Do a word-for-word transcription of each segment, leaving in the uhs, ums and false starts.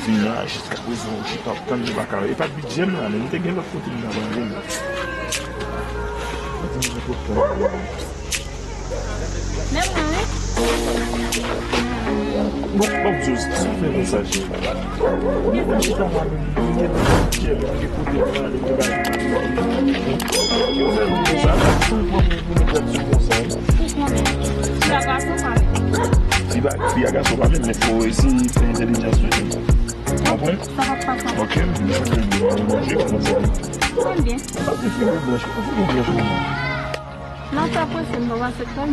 Vin la, jiska prezan, ou chita ap tann, li pa ka. E pa bidjè m la, men m te gen lòt kote m t ap ale la. Mwen te gen lòt kote m t ap ale. Men mwen, wi. Bon, bon, Diyos, sa fè konsa, cheri. Mwen chita la, men m gen lòt bidjè m, m gen kote m t ap ale, m gen bagay. Yo fè nou konsa, la, san pran mwen pou nou pran sou konsa, wi. Ti gason pa menm. Ti ba-, ti gason pa menm, men fò w eseye fè entèlijans ou. Konprann? Sa va pase. Ok, m manje, kòman sa ye? Mwen byen. Pase figi blanch, figi blanch mwen. Non, sa prese, m pa pase krèm.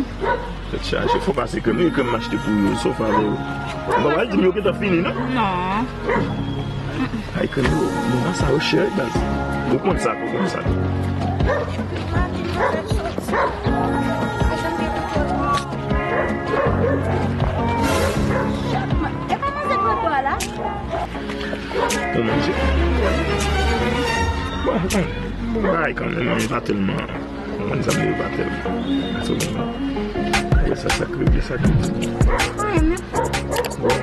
Tèt chaje, fò pase krèm, e krèm m achte pou yo, sof avè yo. Ou pa pral di m yo gentan fini, non? Non. Ay, krèm yo, bon, sa yo chè, baz. Ou konn sa, ou konn sa. E pa manje pran kwa la? Ou manje? Bon, bon, bon bagay kanmenm, men pa tèlman. Mwen, zanmi yo pa tèlman. Sou mwen. Apre sa, sa k rive, sa k rive. Bon.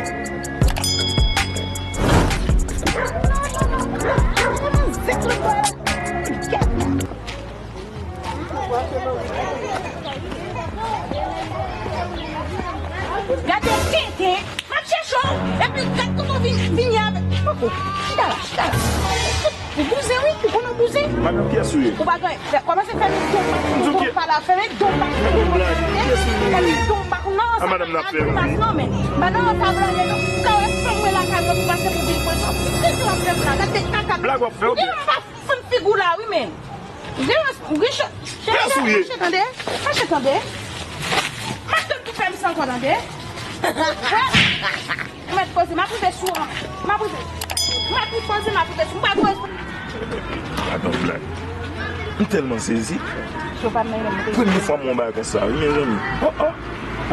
Gade tenten, m ap chèche w, epi gad kote w vin, vini avèk. Poko, chita la, chita la. Ou bouzen, wi, ou konnen w bouzen. Madanm, kiyès ou ye? Ou pa gen, kòmanse fè m don pa, ou konnen pa la, fè m don pa, ou konnen fè m don pa, non, sa pa grimas, non, men. Ba non, sa blage, non, ou ka wè fanm mwen lakay mwen, pou pase pou vin pran sa. Kisa w ap fè m la? Gade kaka. Blag w ap fè, ok. Fann figi w la, wi, men. Gen yon, gen cho-, cheri, mache tande. Mache tande. M ap tann pou fè m san kò tande. Ou mèt poze, m ap rive sou an. M ap rive. M ap poze, m ap rive sou. M pa poze. Atann, blag. M tèlman sezi. Premye fwa m wè yon bagay konsa, wi, mezanmi. Oh, oh.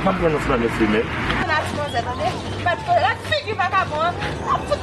Apa m pran yon flanè femèl? Mèt poze, tande. Mèt poze. Gad figi vakabon an. M ap fout